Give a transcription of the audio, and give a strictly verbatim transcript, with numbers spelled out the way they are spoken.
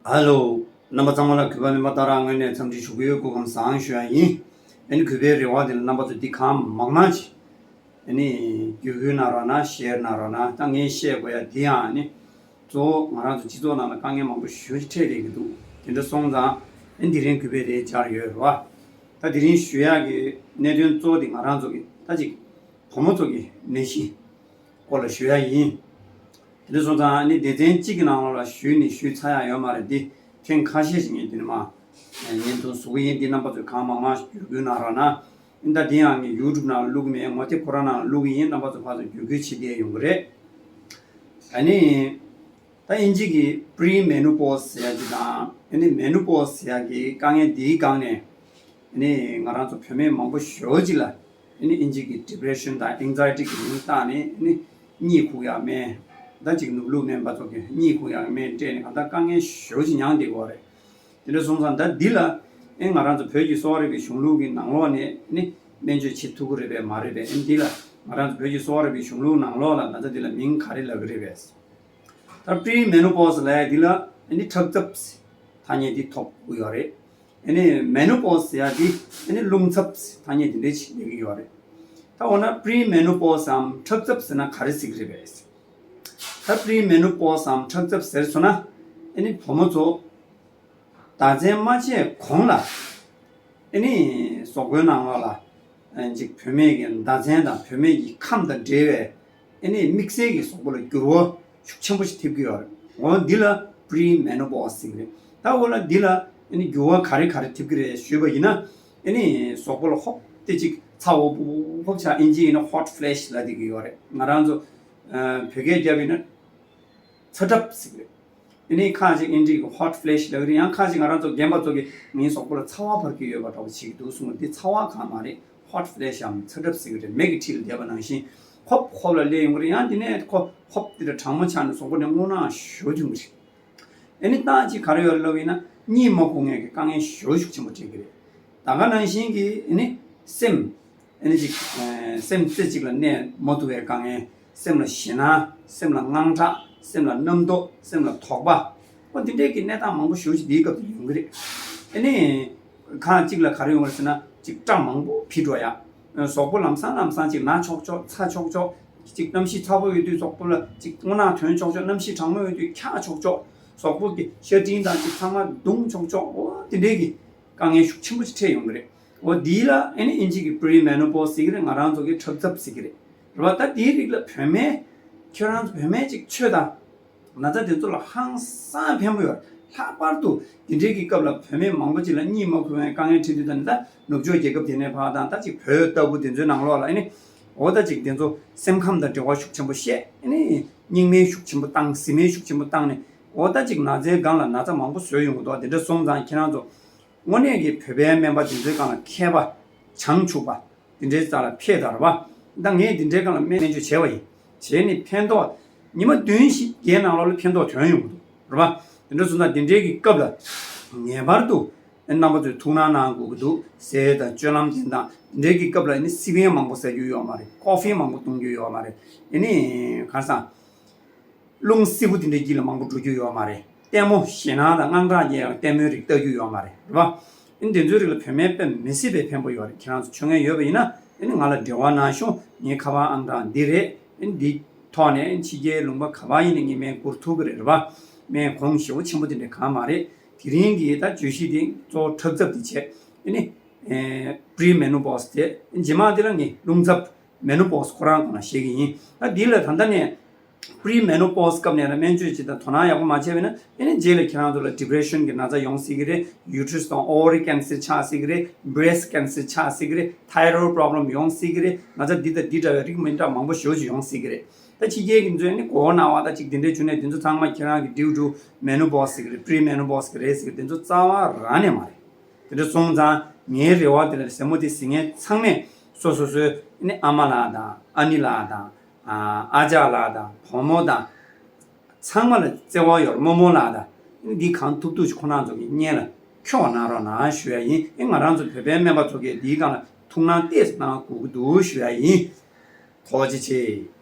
ཧ་ལོ། རྣམ་པ་ཚང་མ་ལ་གུས་པ་ལེན་པ་ལྟར་སྔོན་ནས་འཚམས་འདྲི་ཞུ་གི་ཡོད། སྐུ་ཁམས་བཟང་ཞུ་ཡ་ཡིན། ཨ་ནི་གུས་པའི་རེ་བ་དེ་ལ་རྣམ་པ་ཚོས་འདི་གང་མང་མང་ཅིག་ཨ་ནི་བརྒྱུད་སྐུར་གནང་རོགས་གནང་། ཤེར་གནང་རོགས་གནང་། ད་ངས་བཤད་དགོས་ཡ་འདི་ཡང་ཨ་ནི་གཙོ་བོ་ང་རང་ཚོ་སྤྱི་ཚོགས་ནང་ལ་དཀའ་ངལ་མང་པོ་ཞེ་པོ་ཅིག་འཕྲད་བསྡད་ཀྱི་འདུག་དེ་འདྲ་སོང་ཙང་ཨ་ནི་དེ་རིང་གུས་པའི་རེ་བཅར་ཡོད་རེད་བ། ད་དེ་རིང་ཞུ་ཡ་གི་གནད་དོན་གཙོ་བོ་དེ་ང་རང་ཚོ་གི་ད་ཅིག་བུ་མོ་ཚོ་གི་ནད་གཞི་སྐོར་ལ་ཞུ་ཡ་ཡིན། དེ་འདྲ་སོང་ཙང་ཨ་ནི་སྡེ་ཚན་གཅིག་གི་ནང་ལོགས་ལ་ཞུས་ནས་ཞུས་ཚར་ཡ་ཡོད་མ་རེད། འདི་ཐེངས་ཁ་ཤས་ཤིག་ངས་འདི་ནས་མར་བརྙན་ཐུང་བཟོ་གི་ཡིན། འདི་རྣམ་པ་ཚོས་གང་མང་མང་བརྒྱུད་སྐུར་གནང་རོགས་གནང་། ཨ་ནི་ད་འདི་ཡང་ངས་ཡུ་ཊུབ་ནང་ལ་བླུག་གི་མེད། ངོ་དེབ་ཁོ་རང་ནང་ལ་བླུག་གི་ཡིན། རྣམ་པ་ཚོ་ཕར་ཚུར་བརྒྱུད་སྐུར་བྱེད་བསྡད་ཡོང་གི་རེད། ཨ་ནི། ད་ཨིན་ཇི་གི་པི་རི་མེ་ནོ་པོ་སི་ཟེར་ཡ་གི་དང་ཨ་ནི་མེ་ནོ་པོ་སི་ཟེར་ཡ་གི་དཀའ་ངལ་འདིའི་སྒང་ནས་ཨ་ནི་ང་རང་ཚོ་བུད་མེད་མང་པོ་ཞེ་པོ་ཅིག་ལ་ཨ་ནི་ཨིན་ཇི་གི་ཌི་པི་རེ་ཤན་དང་ཨེང་ཛའི་ཊི་གི་མིང་བཏགས་ནས་ཨ་ནི་གཉིད་ཁུག་ཡག་མེད། ད་ཅིག་ནུབ་ལུགས་སྨན་པ་ཚོ་གི་གཉིད་ཁུག་ཡག་མེད་སྤྲད་ནས་གང་ལྟར་དཀའ་ངལ་ཞེ་པོ་ཅིག་མྱངས་བསྡད་ཡོད་རེད། དེ་འདྲ་སོང་ཙང་ད་འདི་ལ་ཨེ་ང་རང་ཚོ་བོད་ཀྱི་གསོ་བ་རིག་པའི་གཞུང་ལུགས་ཀྱི་ནང་ལོགས་ནས་ཨ་ནི་སྨན་བཅོས་བྱེད་ཐུབ་ཀྱི་རེད་པས་མ་རེད་པས། ཨ་ནི་འདི་ལ་ང་རང་ཚོ་བོད་ཀྱི་གསོ་བ་རིག་པའི་གཞུང་ལུགས་ནང་ལོགས་ལ་ན་ཚ་འདི་ལ་མིང་ག་རེ་ལབ་ཀྱི་རེད་པས། ད་པི་རི་མེ་ནོ་པོ་སི་ལབ་ཡ་འདི་ལ་ཨ་ནི་ཁྲག་ཚབས་ཐ་སྙད་འདི་ཐོབ་ཀྱི་ཡོད་རེད། ཨ་ནི་མེ་ནོ་པོ་སི་ཟེར་ཡ་འདི་ཨ་ནི་རླུང་ཚབས་ཐ་སྙད་འདི་འདྲ་ཞིག་ལབ་ཀྱི་ཡོད་རེད། ད་འོ་ན་པི་རི་མེ་ནོ་པོ་སི་འམ་ཁྲག་ཚབས་ཟེར་ན་ག་རེ་ཟེར་གྱི་རེད་པས། ད་པི་རི་མེ་ནོ་པོ་སི་འམ་ཁྲག་ཚབས་ཟེར་སོང་ན་ཨ་ནི་བུ་མོ་ཚོ་ཟླ་མཚན་མ་བྱས་གོང་ལ་ཨ་ནི་གཟུགས་པོའི་ནང་ལོགས་ལ་ཅིག་བུད་མེད་ཀྱི་ཟླ་མཚན་དང་བུད་མེད་ཀྱི་ཁམས་དང་འབྲེལ་བའི་ཨ་ནི་དམིགས་བསལ་གྱི་གཟུགས་པོ་ལ་འགྱུར་བ་ཤུགས་ཆེན་པོ་ཞིག་ཐེབས་ཀྱི་ཡོད་རེད། འོ་འདི་ལ་པི་རི་མེ་ནོ་པོ་སི་ཟེར་གྱི་རེད། ད་འོ་ལ་འདི་ལ་ཨ་ནི་འགྱུར་བ་ག་རེ་ག་རེ་ཐེབས་ཀྱི་རེད་ཞུས་པ་ཡིན་ན་ཨ་ནི་གཟུགས་པོ་ལ་ཧོབ་སྟེ་ཅིག་ཚ་བོ་ཕུབ་ཕུབ་ཆགས། ཨིན་ཇི་ཡིན་ན་ཧོ་ཊི་ཕི་ལེ་ཤི་ལབ་བསྡད་ཀྱི་ཡོད་རེད། ང་རང་ཚོ་བོད་སྐད་རྒྱབ་ཡིན་ན་ཚ་གྲབས་ཟེར་གྱི་རེད། ཨ་ནི་ཁ་ཅིག་ཨིན་ཇི་གི་ཧོ་ཊི་ཕི་ལེ་ཤི་ལབ་ཀྱི་རེད། ཡང་ཁ་ཅིག་ང་རང་ཚོ་རྒན་པ་ཚོ་གིས་ངའི་གཟུགས་པོ་ལ་ཚ་བ་འབར་གྱི་ཡོད་པ་འདྲ་བོ་བྱེད་ཀྱི་འདུག་གསུངས་པ་འདི་ཚ་བ་གང་མ་རེད། ཧོ་ཊི་ཕི་ལེ་ཤི་འམ་ཚ་གྲབས་ཟེར་གྱི་རེད། མེ་གི་འཁྲིས་ལ་བསྡད་པ་ནང་བཞིན་ཧོབ་ཧོབ་ལ་སླེབས་ཡོང་གི་རེད། ཡང་འདི་ནས་ཁོ་ཧོབ་འདི་འདྲ་གྲང་མོ་ཆགས་ནས་གཟུགས་པོ་ནས་རྔུལ་ནག་ཞེ་པོ་ཐོན་གྱི་རེད། ཨ་ནི་ཏང་ཅིག་ག་རེ་ཡོད་རེད་ལབ་ཡིན་ན་གཉིད་མ་ཁུག་མཁན་གྱི་དཀའ་ངལ་ཞེ་པོ་ཤུགས་ཆེན་པོ་འཕྲད་ཀྱི་རེད། ད་ག་ནང་བཞིན་གྱི་ཨ་ནི་སེམས། ཨ་ནི་ཅིག་ཨེ་སེམས་རྩེ་གཅིག་ལ་གནས་མ་ཐུབ་པའི་དཀའ་ངལ། སེམས་ལ་ཞེད་སྣང་། སེམས་ལ་དངངས་སྐྲག། སེམས་ལ་རྣམ་རྟོག། སེམས་ལ་དོགས་པ། ཨོ་འདི་འདྲའི་གི་གནས་སྟངས་མང་པོ་ཞེ་པོ་ཅིག་འདིའི་སྐབས་སུ་ཡོང་གི་རེད། ཨ་ནི་ཁ་ཅིག་ལ་ག་རེ་ཡོང་གི་རེད་ཟེར་ན་ཅིག་སྐྲ་མང་པོ་ཕྱིས་འགྲོ་ཡ། གཟུགས་པོ་ལམ་སང་ལམ་སང་ཅིག་ན་ཆོག་ཆོག་ཚ་ཆོག་ཆོག་ཅིག་གནམ་གཤིས་ཚ་པོ་ཡོད་དུས་གཟུགས་པོ་ལ་ཅིག་རྔུལ་ནག་ཐོན་ཆོག་ཆོག་གནམ་གཤིས་གྲང་མོ་ཡོད་དུས་འཁྱག་ཆོག་ཆོག་གཟུགས་པོ་གི་ཤ་སྤྲིན་དང་ཅིག་ཚང་མ་གདུང་ཆོག་ཆོག་ཨོ་དེ་འདྲའི་གི་དཀའ་ངལ་ཤུགས་ཆེན་པོ་ཅིག་འཕྲད་ཡོང་གི་རེད། ཨོ་འདི་ལ་ཨེ་ནི་ཨིན་ཇི་གི་པི་རི་མེ་ནོ་པོ་སི་ཟེར་གི་རེད། ང་རང་ཚོ་གི་ཁྲག་ཚབས་ཟེར་གི་རེད། རེད་བ། ད་དེའི་རིགས་ལ་བུད་མེད་ཁྱོད་རང་ཚོ་བུད་མེད་ཅིག་ཆོས་དང་ན་ཚ་དེ་ཚོ་ལ་ཧང་སང་ཕན་པོ་ཡོད། ལྷག་པར་དུ་འདི་འདྲའི་གི་སྐབས་ལ་བུད་མེད་མང་པོ་ཅིག་ལ་གཉིད་མ་ཁུག་པའི་དཀའ་ངལ་འཕྲད་དུས་ད་ནི་ད་ནུབ་ཕྱོགས་རྒྱལ་ཁབ་དེ་ནས་ཕར་དང་ད་ཅིག་བོད་ལྟ་བུ་དེ་ཚོའི་ནང་ལོགས་ལ་ཨེ་ནི་འོ་ད་ཅིག་དེ་ཚོ་སེམས་ཁམས་དང་འབྲེལ་བ་ཤུགས་ཆེན་པོ་བཤད། ཨེ་ནི་སྙིང་མེད་ཤུགས་ཆེན་པོ་བཏང་། བཟི་མེད་ཤུགས་ཆེན་པོ་བཏང་ནས་འོ་ད་ཅིག་ན་ཚའི་སྒང་ལ་ན་ཚ་མང་པོ་བཟོས་ཡོང་གི་འདུག་དེ་འདྲ་སོང་ཙང་ཁྱེད་རང་ཚོ་དངོས་གནས་ཀྱི་བོད་པའི་སྨན་པ་དེ་ཚོའི་སྒང་ལ་མཁས་པ་བྱང་ཆུབ་པ་དེ་འདྲའི་རྩ་ལ་ཕེབས་དང་རེད་པ། ད་ངས་དེ་འདྲའི་སྒང་ལ་སྨན་བཅོས་བྱས་པ་ཡིན། བྱས་ནས་ཕན་ཐོགས་ཉི་མ་བདུན་བཞི་བརྒྱད་ནང་ལོགས་ལ་ཕན་ཐོགས་ཐོན་ཡོང་གི་འདུག་རེད་པ། དེ་འདྲ་སོང་ཙང་དེ་འདྲའི་གི་སྐབས་ལ་ངེས་པར་དུ་རྣམ་པ་ཚོས་ཐུགས་སྣང་གནང་དགོས་ཀྱི་འདུག་ཟས་དང་སྤྱོད་ལམ་དེ་དང་དེ་འདྲའི་གི་སྐབས་ལ་ནི་སི་པན་མང་པོ་ཟ་རྒྱུ་ཡོད་མ་རེད། ཀོ་ཧྥི་མང་པོ་འཐུང་རྒྱུ་ཡོད་མ་རེད། ཨེ་ནི་ག་རེ་ཟེར། རླུང་བསིལ་པོ་དེ་འདྲའི་དཀྱིལ་ལ་མང་པོ་འགྲོ་རྒྱུ་ཡོད་མ་རེད། ལྟད་མོ་ཞེད་སྣང་དང་དངངས་སྐྲག་སྐྱེ་ཡག་ལྟད་མོའི་རིགས་ལྟ་རྒྱུ་ཡོད་མ་རེད། རེད་པ། ཨ་ནི་དེ་ཚོའི་རིགས་ལ་བུད་མེད་དཔེ་མི་སྲིད་པའི་ཕན་པོ་ཡོད་རེད། ཁྱེད་རང་ཚོ་མཆོད་མཁན་ཡོད་པ་ཡིན་ན་ཨ་ནི་ང་ལ་འབྲེལ་བ་གནང་ཤོག་ངའི་ཁ་པར་ཨང་གྲངས་འདི་རེད། ཨ་ནི་འདི་ཐོག་ནས་ཨ་ནི་ཕྱི་རྒྱལ་ལུང་པ་ག་པར་ཡིན་ནའི་ངས་སྨན་བསྐུར་ཐུབ་ཀྱི་རེད། རེད་པ། སྨན་གོང་ཞེ་པོ་ཆེན་པོ་དེ་འདྲ་གང་མ་རེད། དེ་རིང་གི་ད་བརྗོད་གཞི་དེ་གཙོ་བོ་ཁྲག་ཚབ་དེ་བྱས། ཨ་ནི་པི་རི་མེ་ནོ་པོ་སི་དེ་རྗེས་མ་དེ་ལ་ངས་རླུང་ཚབ་མེ་ནོ་པོ་སི་ཁོ་རང་སྒང་ལ་བཤད་ཀྱི་ཡིན། ད་འདི་ལ་ད་ལྟ་ནས་པི་རི་མེ་ནོ་པོ་སི་སྐབས་ནས་ལ་སྨན་བཅོས་བྱེད་དང་དོ་སྣང་ཡག་པོ་མ་བྱས་པ་ཡིན་ན་ཨ་ནི་རྗེས་ལ་ཁྱེད་རང་ཚོ་ལ་ཌི་པི་རེ་ཤན་གྱི་ན་ཚ་ཡོང་སྲིད་ཀྱི་རེད། ཡུ་ཊི་རེ་སི་དང་ཨོ་ཝ་རི་ཀེན་སར་ཆགས་སྲིད་ཀྱི་རེད། བི་རེ་སི་ཊི་ཀེན་སར་ཆགས་སྲིད་ཀྱི་རེད། ཐའི་རོ་ཌི་པོ་རོབ་ལེམ་ཡོང་སྲིད་ཀྱི་རེད། ན་ཚ་འདི་དང་འདི་འདྲ་བའི་རིགས་མི་འདྲ་མང་པོ་ཞེ་པོ་ཅིག་ཡོང་སྲིད་ཀྱི་རེད། ད་ཕྱི་རྒྱལ་གྱི་ཚོས་ནི་མགོ་བོ་ན་བ་ད་ཅིག་དེ་འདྲའི་བྱུང་ནས་དེ་ཚོ་ཚང་མ་ཁྱེད་རང་གི་ཌིའུ་ཊུ་མེ་ནོ་པོ་སི་ཟེར་གྱི་རེད། པི་རི་མེ་ནོ་པོ་སི་གི་རེད་ཟེར་གྱི་རེད། དེ་ཚོ་རྩ་བ་རང་ནས་མ་རེད། དེ་འདྲ་སོང་ཙང་ངའི་རེ་བ་དེ་ལ་ཟབ་མོ་དེ་གཟིགས་མཁན་ཚང་མས་སོ་སོ་སོའི་ནི་ཨ་མ་ལགས་དང་ཨ་ནེ་ལགས་དང་ཨ་ཅག་ལགས་དང་བུ་མོ་དང་ཚང་མ་ལ་བརྩེ་བ་ཡོད་རྨོ་མོ་ལགས་དང་འདི་གང་ཐུབ་ཐུབ་ཅིག་ཁོ་རང་ཚོ་གི་སྙན་ལ་འཁྱོངས་གནང་རོགས་གནང་ཞུ་ཡ་ཡིན། ཨེ་ང་རང་ཚོ་བོད་པའི་སྨན་པ་ཚོ་གིས་འདིའི་སྒང་ལ་ཐུགས་སྣང་ཏོག་ཙམ་གནང་དགོས་ཀྱི་འདུག་ཞུ་ཡ་ཡིན། ཐུགས་རྗེ་ཆེ།